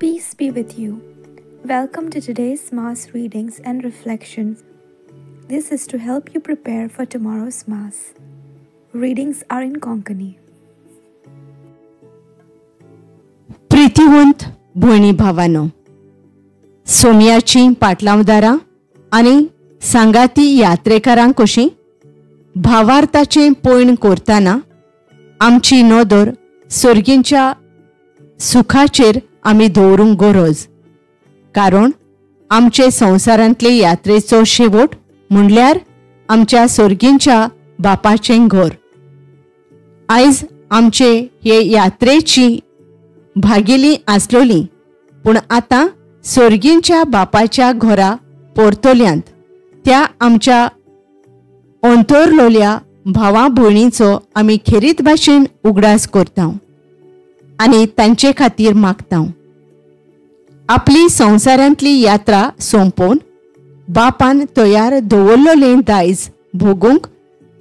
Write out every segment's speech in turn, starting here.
Peace be with you. Welcome to today's Mass readings and reflections. This is to help you prepare for tomorrow's Mass. Readings are in Konkani. प्रितीवंत भयणी भावानो, सोमयाची पाटलावदारां आनी सांगाती यात्रेकारांक कशी भावार्थाचें पयण करतना आमची नदर सर्गींच्या सुखाचेर आमी दवरूंक गरज, कारण आमचे संवसारांतले यात्रेचो शेवट म्हणल्यार आमच्या सर्गींच्या बापाचें घर. आयज आमचे हे यात्रेची भागिली आसलोली, पूण आतां सर्गींच्या बापाच्या घरा परतल्यांत त्या आमच्या अंतरलोल्या भावा भयणीचो आमी खेरीत भाशेन उगडास करता आनी तांचे खातीर मागता. आपली संवसारांतली यात्रा सोंपोवन बापान तयार दवरलेलें दायज भोगूंक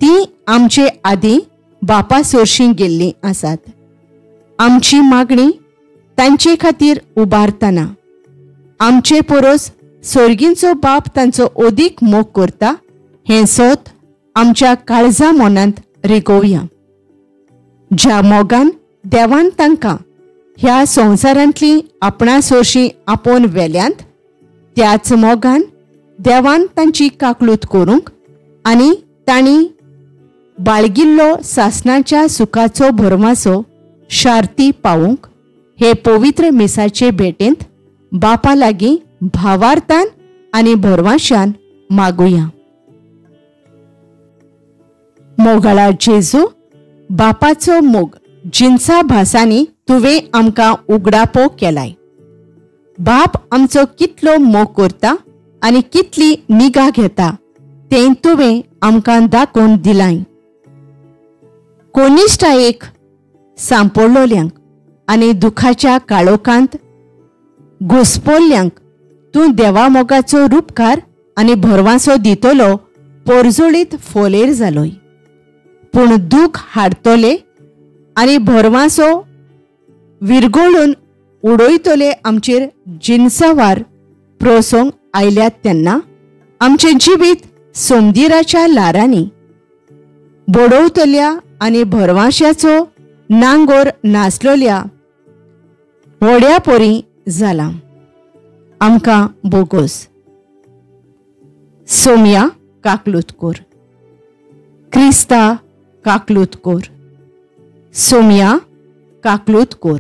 ती आमचे आदीं बापा सोरशीं गेल्लीं आसात. आमची मागणी तांचे खातीर उबारतना आमचे परस सर्गींचो बाप तांचो अदीक मोग करता हें सत आमच्या काळजा मनांत रिगोवया. ज्या मोगान देवान तांकां ह्या संवसारांतली आपणा सोरशीं आपोवन व्हेल्यांत, त्याच मोगान देवान तांची काकलूत करूंक आनी तांणी बाळगिल्लो सासणाच्या सुखाचो भरमासो शार्ती पावूंक हे पवित्र मिसाचे भेटेंत बापा लागीं भावार्थान आनी भरवाशान मागुया. मोगाळा जेजू, बापाचो मोग जिन्सा भासांनी तुवें आमकां उगडापो केलाय. बाप आमचो कितलो मोग करता आनी कितली निगा घेता तें तुवें आमकां दाखोवन दिलाय. कोनिश्टायेक सांपडलोल्यांक आनी दुखाच्या काळोखांत घुसपोल्ल्यांक तूं देवा मोगाचो रुपकार आनी भरवासो दितलो पोरजोळीत फोलेर जालोय. पूण दूख हाडतले आनी भरवासो विरगळून उडयतले आमचेर जिनसावार प्रसंग आयल्यात तेन्ना आमचें जिवीत सोमदिराच्या ल्हारांनी बडोवतल्या आनी भरवाश्याचो नांगोर नासलोल्या व्हड्या परी जाला. आमकां बोगोस. सोमया काकलूत कोर, क्रिस्ता काकलूत कोर, सोमया काकलूत कोर.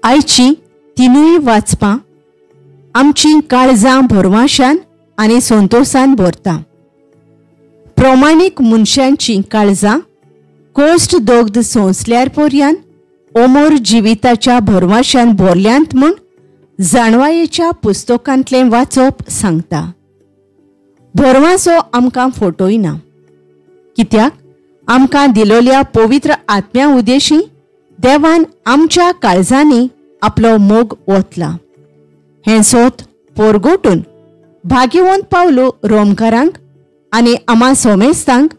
आयची तिनूय वाचपां आमची काळजां भरवाशान आनी संतोशान भरता. प्रमाणीक मनशांची काळजां कोश्ट दोग्ध सोंसल्यार पर्यान ओमोर जिविताच्या भरवाशान भरल्यांत म्हूण जाणवायेच्या पुस्तकांतलें वाचप सांगता. भरवासो आमकां फटोयना, कित्याक आमकां दिलोल्या पवित्र आत्म्या उदेशी देवान आमच्या काळजांनी आपलो मोग ओतला. हें सोत पोरगोटून भाग्यवंत पावलो रोमकारांक आनी आमा सोमेस्तांक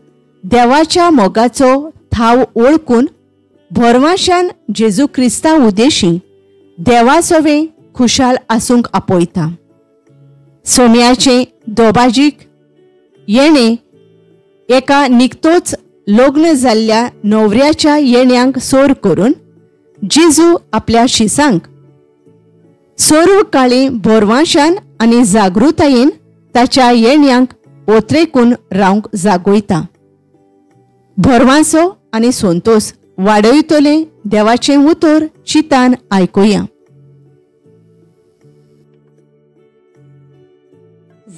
देवाच्या मोगाचो थाव ओळखून भरवाशान जेजू क्रिस्ता उदेशी देवासोवे खुशाल आसूंक आपयता. सोम्याचें दोबाजीक येणें एका निकतोच लग्न जाल्ल्या न्हवऱ्याच्या येण्यांक सोर करून जेजू आपल्या शिसांक सर्व काळी भरवाशान आनी जागृतायेन ताच्या येण्यांक ओत्रेकून रावंक जागोयता. भरवासो आनी संतोस वाडयतले देवाचें उतर चितान आयकुया.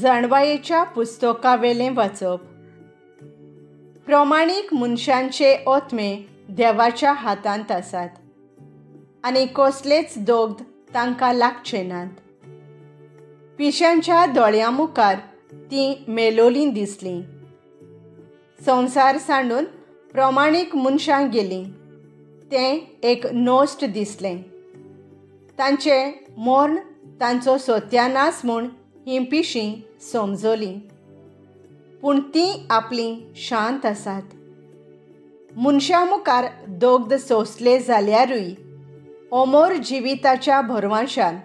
जाणवायेच्या पुस्तकावेलें वाचप. प्रमाणीक मनशांचे आत्मे देवाच्या हातांत आसात आनी कसलेच दोग्ध तांकां लागचे नात. पिशांच्या दोळ्यां मुखार तीं मेलोलीं दिसलीं. संवसार सांडून प्रमाणीक मनशां गेलीं तें एक नोस्ट दिसलें. तांचें मर्ण तांचो सत्यानाश म्हूण हीं पिशीं समजलीं, पूण तीं आपलीं शांत आसात. मनशां मुखार दोग्ध सोंसले जाल्यारूय अमर जिविताच्या भरवांशान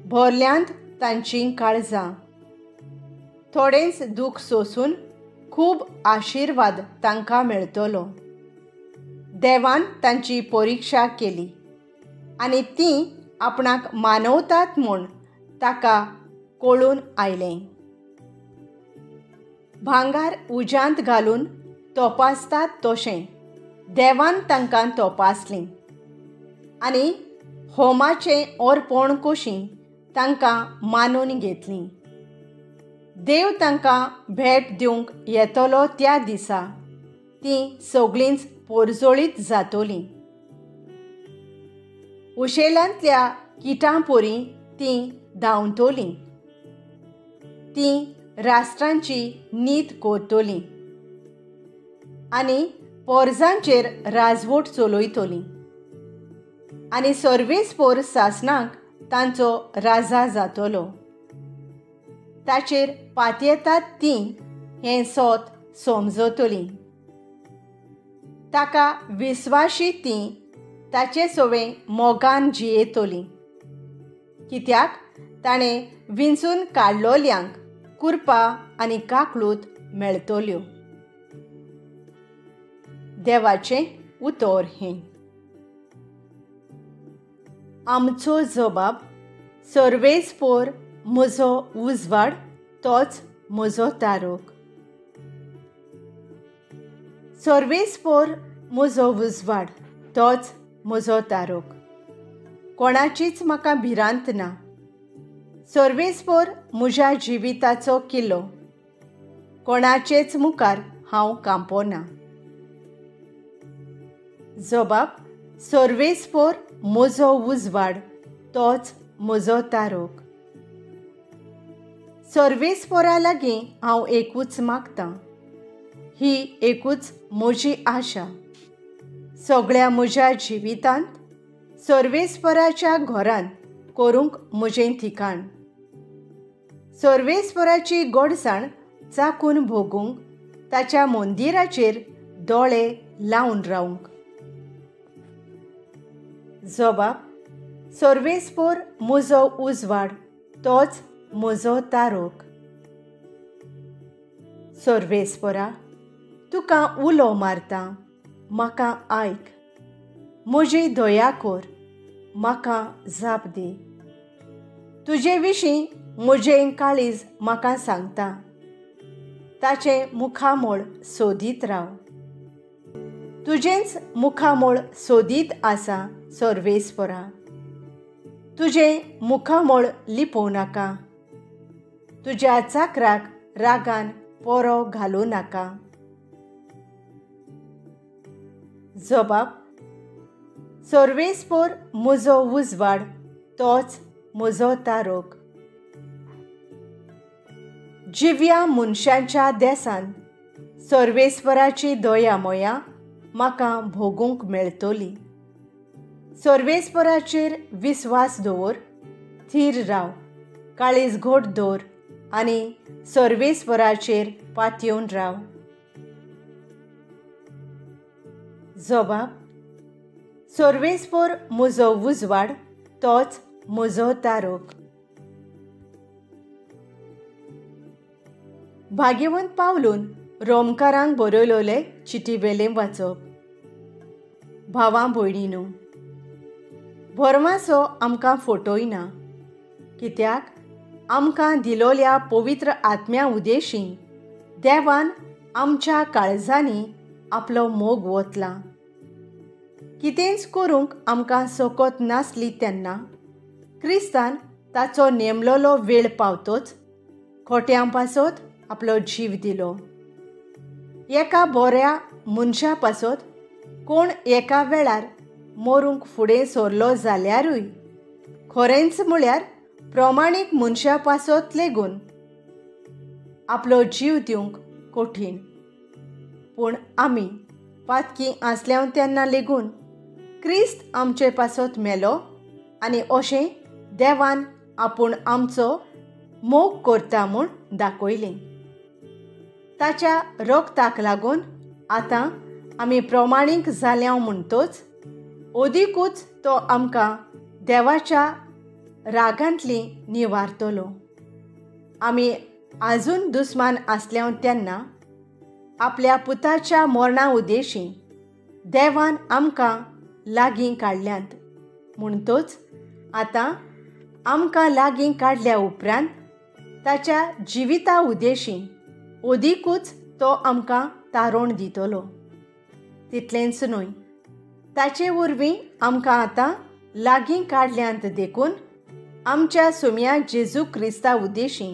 भरल्यांत तांचीं काळजां. थोडेंच दूख सोसून खूब आशिर्वाद तांकां मेळटलो. देवान तांची परिक्षा केली आनी तीं आपणाक मानवतात म्हूण ताका कळून आयलें. भांगार उज्यांत घालून तपासतात तशें देवान तांकां तपासलीं आनी होमाचें अर्पण कशीं तांकां मानून घेतलीं. देव तांकां भेट दिवंक येतलो त्या दिसा तीं सगळींच पोरजोळीत जातलीं. उशेलांतल्या किटां परी तीं धांवतलीं. तीं राष्ट्रांची नीत करतलीं आनी पोरजांचेर राजवट चलयतलीं आनी सर्वेस्पोर सासणाक तांचो राजा जातलो. ताचेर पातयेतात तीं हें सोत समजतलीं. ताका विस्वाशी तीं ताचे सवें मोगान जियेतलीं, कित्याक ताणें विंचून काडलोल्यांक कुरपा आनी काकळूत मेळटल्यो. देवाचें उतर हें. आमचो जबाब सर्वेस्पोर म्हजो उजवाड तोच म्हजो तारोक. सर्वेस्पोर म्हजो उजवाड तोच म्हजो तारोक. कोणाचीच म्हाका भिरांत ना. सर्वेस्पोर म्हज्या जिविताचो किल्लो. कोणाचेच मुखार हांव कांपना. जबाब सर्वेस्पोर म्हजो उजवाड तोच म्हजो तारोक. सर्वेस्पोरा लागीं हांव एकूच मागतां, ही एकूच म्हजी आशा. सगळ्या म्हज्या जिवितांत सर्वेस्पोराच्या घरांत करूंक म्हजें ठिकाण. सर्वेस्पोराची गोडसाण चाकून भोगूंक ताच्या मंदिराचेर दोळे लावन रावंक. जबाब सर्वेस्पोर म्हजो उजवाड तोच म्हजो तारोक. सर्वेस्पोरा तुका उलो मारता, म्हाका आयक. म्हजी दया कर, म्हाका जाप दी. तुजे विशीं म्हजें काळीज म्हाका सांगता. ताचें मुखामळ सोदीत राव. तुजेंच मुखामळ सोदीत आसा सर्वेस्पोरा. तुजें मुखामळ लिपोवं नाका. तुज्या चाकराक रागान पोरो घालूं नाका. जबाब सर्वेस्पोर म्हजो उजवाड तोच म्हजो तारोक. जिव्या मनशांच्या देसान सर्वेस्पोराची दया मोया म्हाका भोगूंक मेळटली. सर्वेस्पोराचेर विस्वास दवर, थीर राव, काळीज घोट दवर आनी सर्वेस्पोराचेर पातयेवन राव. जबाब सर्वेस्पोर म्हजो उजवाड तोच म्हजो तारोक. भाग्यवंत पावलून रोमकारांक बरयलोले चिटी वेलें वाचप. भावां भयणीनू, भरमासो आमकां फटयना, कित्याक आमकां दिलोल्या पवित्र आत्म्या उदेशी देवान आमच्या काळजांनी आपलो मोग वतला. कितेंच करूंक आमकां सकत नासली तेन्ना क्रिस्तान ताचो नेमलोलो वेळ पावतोच खोट्यां पासत आपलो जीव दिलो. एका बऱ्या मनशा पासत कोण एका वेळार मरूंक फुडें सरलो जाल्यारूय खरेंच म्हळ्यार प्रमाणीक मनशा पासत लेगून आपलो जीव दिवंक कठीण. पूण आमी पातकी आसल्याव तेन्ना लेगून क्रिस्त आमचे पासत मेलो आनी अशें देवान आपूण आमचो मोग करता म्हूण दाखयलें. ताच्या रक्ताक लागून आतां आमी प्रमाणीक जाल्याव म्हणटोच ओदिकूच तो आमकां देवाच्या रागांतली निवारतलो. आमी आजून दुस्मान आसल्याव तेन्ना आपल्या पुताच्या मरणा उद्देशी देवान आमकां लागीं काडल्यांत. म्हणटोच आतां आमकां लागीं काडल्या उपरांत ताच्या जिविता उद्देशी ओदिकूच तो आमकां तारोण दितलो. तितलेंच न्हय, ताचे वरवीं आमकां आतां लागीं काडल्यांत देखून आमच्या सुम्या जेजू क्रिस्ता उद्देशी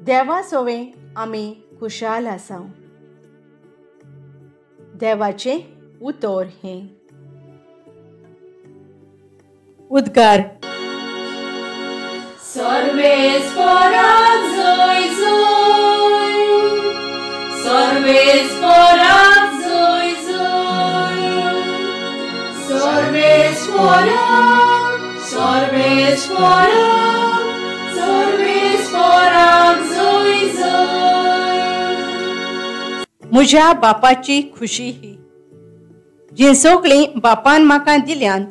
देवा सोवें आमी खुशाल आसा. देवाचें उतर हें. उद्गार. सर्वेस्पराक जय जय, सर्वेस्पराक जय जय, सर्वेस्पराक, सर्वेस्पराक, सर्वेस्पराक जय जय. म्हज्या बापाची खुशी ही जी सगळीं बापान म्हाका दिल्यान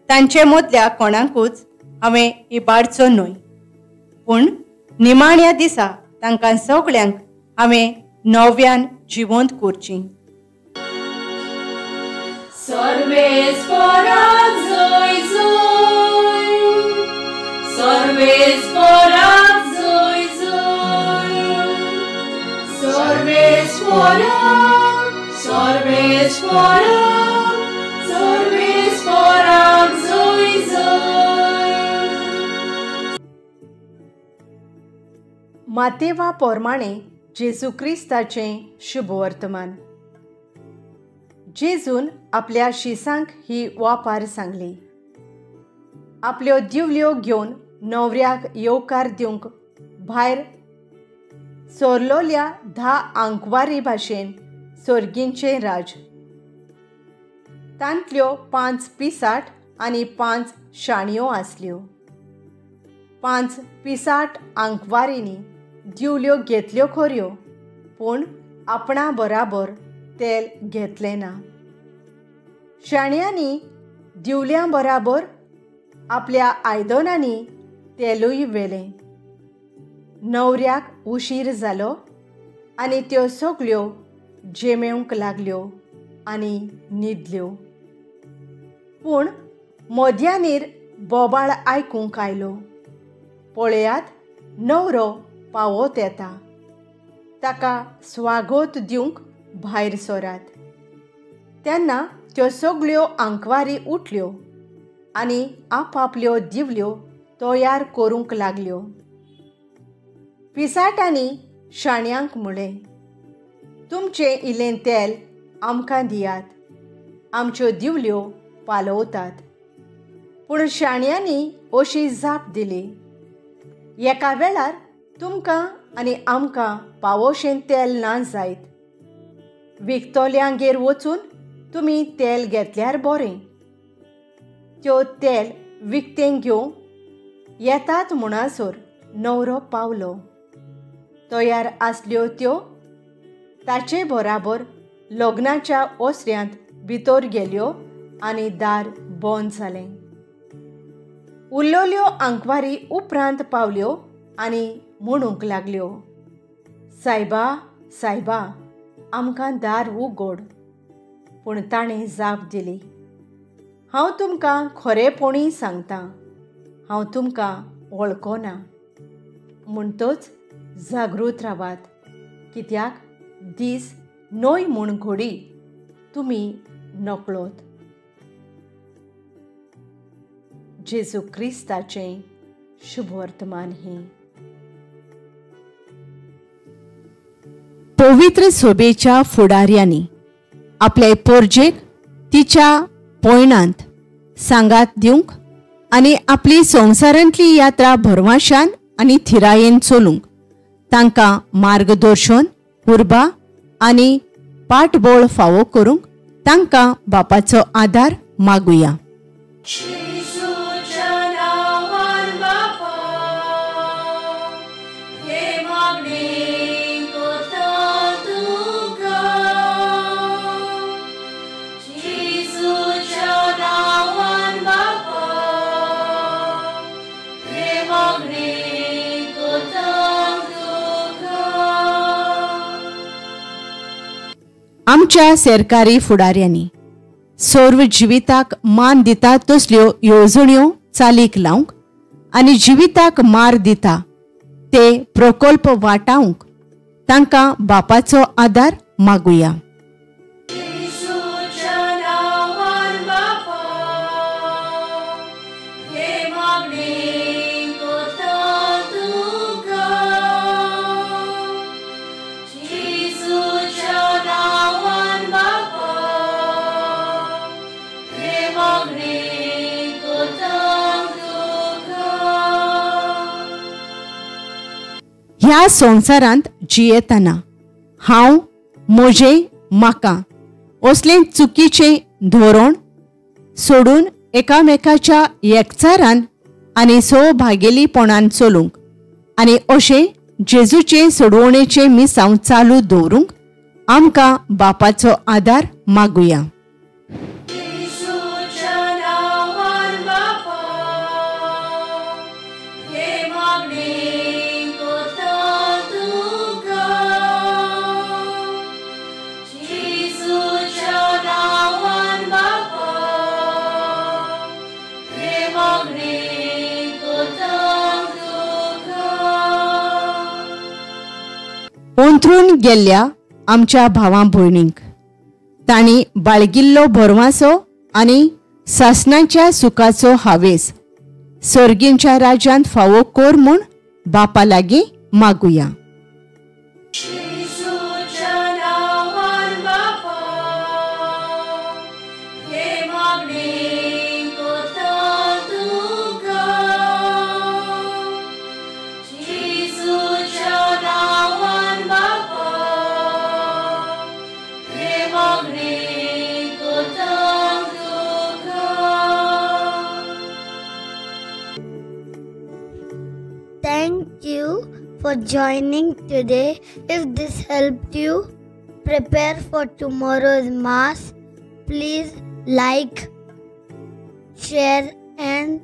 तांचे मदल्या कोणाकूच हांवें इबाडचो न्हय, पूण निमाण्या दिसा तांकां सगळ्यांक हांवें नव्यान जिवंत करची. सर्वेस्पराक जय जय, सर्वेस्पराक जय जय, सर्वेस्पराक, सर्वेस्पराक, सर्वेस्पराक जय जय. मातेवा पोरमाणे जेजू क्रिस्ताचें शुभवर्तमान. जेजून आपल्या शिसांक ही वापार सांगली. आपल्यो दिवल्यो घेवन न्हवऱ्याक येवकार दिवंक भायर सोरलोल्या 10 आंकवारी भाशेन सोर्गींचें राज. तांतल्यो 5 पिसाट आनी 5 शाणयो आसल्यो. 5 पिसाट आंकवारींनी दिवल्यो घेतल्यो खऱ्यो, पूण आपणा बराबर तेल घेतलें ना. शाण्यांनी दिवल्यां बराबर आपल्या आयदनांनी तेलूय व्हेलें. न्हवऱ्याक उशीर जालो आनी त्यो सगळ्यो जेमेवंक लागल्यो आनी न्हिदल्यो. पूण मध्यानीर बोबाळ आयकूंक आयलो, पळयात न्हवरो पावत येता, ताका स्वागत दिवंक भायर सरात. तेन्ना त्यो सगळ्यो आंकवारी उठल्यो आनी आपापल्यो दिवल्यो तयार करूंक लागल्यो. पिसाटांनी शाण्यांक म्हळें, तुमचें इल्लें तेल आमकां दियात, आमच्यो दिवल्यो पालवतात. पूण शाण्यांनी अशी जाप दिली, एका वेळार तुमकां आनी आमकां पावोशें तेल ना जायत. विकतल्यांगेर वचून तुमी तेल घेतल्यार बरें. त्यो तेल विकतें घेवंक येतात म्हणसर न्हवरो पावलो. तयार आसल्यो त्यो ताचे बराबर लग्नाच्या ओसऱ्यांत भितर गेल्यो आनी दार बंद जालें. उरलेल्यो आंकवारी उपरांत पावल्यो आनी म्हणूंक लागल्यो, सायबा सायबा, आमकां दार उगड. पूण ताणें जाप दिली, हांव तुमकां खरेपणी सांगतां, हांव तुमकां वळखना. म्हणटच जागृत रावात, कित्याक दीस न्हय म्हूण घोडी तुमी नकळत. जेजू क्रिस्ताचें शुभवर्तमान हें. पवित्र सोबेच्या फुडाऱ्यांनी आपले पोरजेक तिच्या पयणांत सांगात दिवंक आनी आपली संवसारांतली यात्रा भरवाशान आनी थिरायेन चलूंक तांकां मार्गदर्शन, उर्बा आनी पाठबळ फावो करूंक तांकां बापाचो आदार मागुया. जेजूच्या नांवान बापा, हे मागणें करता तुका. जेजूच्या आमच्या सरकारी फुडाऱ्यांनी सर्व जिविताक मान दिता तसल्यो येवजण्यो चालीक लावंक आनी जिविताक मार दिता ते प्रकल्प वाटावंक तांकां बापाचो आदार मागुया. ह्या संवसारांत जियेतना हांव, म्हजें, म्हाका असलें चुकीचें धोरण सोडून एकामेकाच्या एकचारान आनी सहभागेलीपणान चलूंक आनी अशें जेजूचे सोडवणेचें मिसांव चालू दवरूंक आमकां बापाचो आदार मागुया. अंथरून गेल्ल्या आमच्या भावां भयणींक तांणी बाळगिल्लो भरवासो आनी सासणाच्या सुखाचो हावेस सर्गींच्या राज्यांत फावो कर म्हूण बापा लागीं मागुया. Thank you for joining today. If this helped you prepare for tomorrow's Mass, please like, share and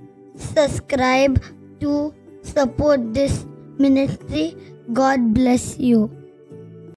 subscribe to support this ministry. God bless you.